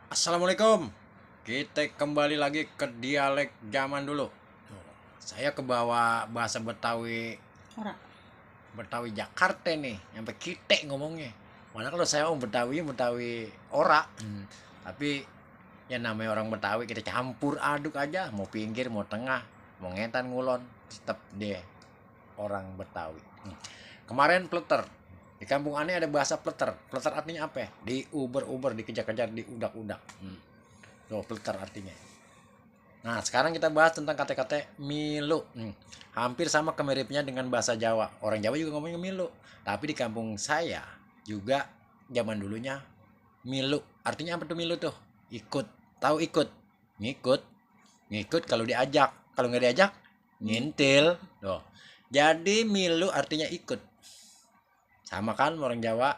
Assalamualaikum. Kita kembali lagi ke dialek zaman dulu. Saya kebawa bahasa Betawi, Ora. Betawi Jakarta nih, sampai kita ngomongnya. Mana kalau saya orang Betawi, Betawi ora. Tapi ya namanya orang Betawi kita campur aduk aja, mau pinggir, mau tengah, mau ngetan ngulon, tetap dia orang Betawi. Kemarin pleter. Di kampung aneh ada bahasa pleter. Pleter artinya apa ya? Diuber-uber, dikejar-kejar, diudak-udak. Tuh, pleter artinya. Nah, sekarang kita bahas tentang kata-kata milu. Hampir sama kemiripnya dengan bahasa Jawa. Orang Jawa juga ngomongnya milu. Tapi di kampung saya juga zaman dulunya milu. Artinya apa tuh milu tuh? Ikut. Tahu ikut? Ngikut. Ngikut kalau diajak. Kalau nggak diajak, ngintil. Tuh. Jadi milu artinya ikut. Sama kan orang Jawa?